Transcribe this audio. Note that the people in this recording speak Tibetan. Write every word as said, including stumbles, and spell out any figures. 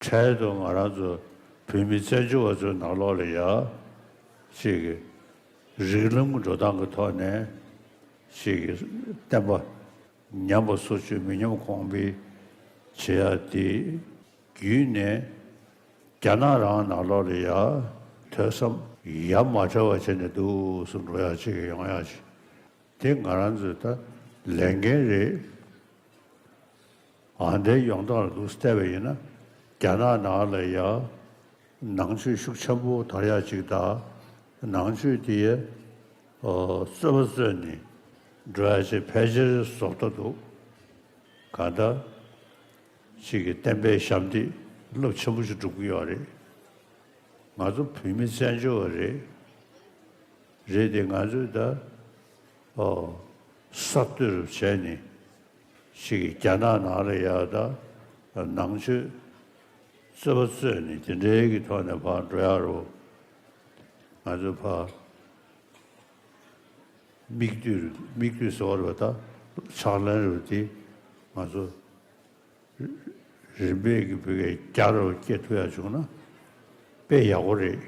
འཕྲལ་དུ་ང་རང་ཚོ་བོད་མི་བཙན་བྱོལ་བ་ཚོའི་ནང་ལོགས་ལ་ཡ་ཅིག་གི་རིགས་ལམ་གྱི་འགྲོ་སྟངས་ཀྱི་ཐོག་ནས་ཅིག་གི་བསྟན་པ་ཉམས་པ་སོར་ཆུད་མི་ཉམས་གོང་འཕེལ་བྱེད་ཡ་དེ་བརྒྱུད་ནས་རྒྱ་ནག་རང་ནང་ལོགས་ལ་ཡ་ཐོས་བསམ་ཡ་མ་བྲལ་བ་བྱས་ནས་འདུག་སེ་འགྲོ་ཡ་ཅིག་ཡོང་ཡ་ཅིག་དེ་ང་རང་ཚོའི་ད་ལས་འགན་རེད། ཨ་འདའི་ཡོང་སྟངས་ལ་འདུག་སེ་བལྟས་པ་ཡིན་ན། རྒྱ་ནག་ནང་ལ་ཡ་ནང་ཆོས་ཤུགས་ཆེན་པོ་དར་ཡག་ཅིག་དང་། ནང་ཆོས་དེ་ཡ་རྩོད་པ་རྩོད་ནས་འགྲོ་ཡག་ཅིག་ཕལ་ཆེར་བཟོ་ལྟ་འདུག་གང་ལྟར་ཅིག་གི་བསྟན་པའི་ཞབས་འདེགས་རླབས་ཆེན་པོ་ཞིག་སྒྲུབ་ཀྱི་ཡོད་རེད། ང་ཚོ་བོད་མི་བཙན་བྱོལ་བ་རེད། རེད་དེ་ང་ཚོས་ད་ཨོ་གསར་གཏོད་རུ་བྱས་ནས་ཅིག་གི་རྒྱ་ནག་ནང་ལ་ཡ་ད་ནང་ཆོས་རྩོད་པ་རྩོད་ནས་དེ་འདྲའི་གི་ཐོག་ནས་ཕར་འགྲོ་ཡག་རུ་ང་ཚོ་ཕར་མིག་ལྟོས་རུ་མིག་ལྟོས་ཟེར་བ་རུ་ད་ཕྱག་ལེན་རུ་དེ་ང་ཚོ་རིམ་པས་ཀྱི་བོད་སྐད་རྒྱ་རུ་སྐྱེ་ཐུབ་ཡ་བྱུང་ན་དཔེ་ཡག་པོ་རེད།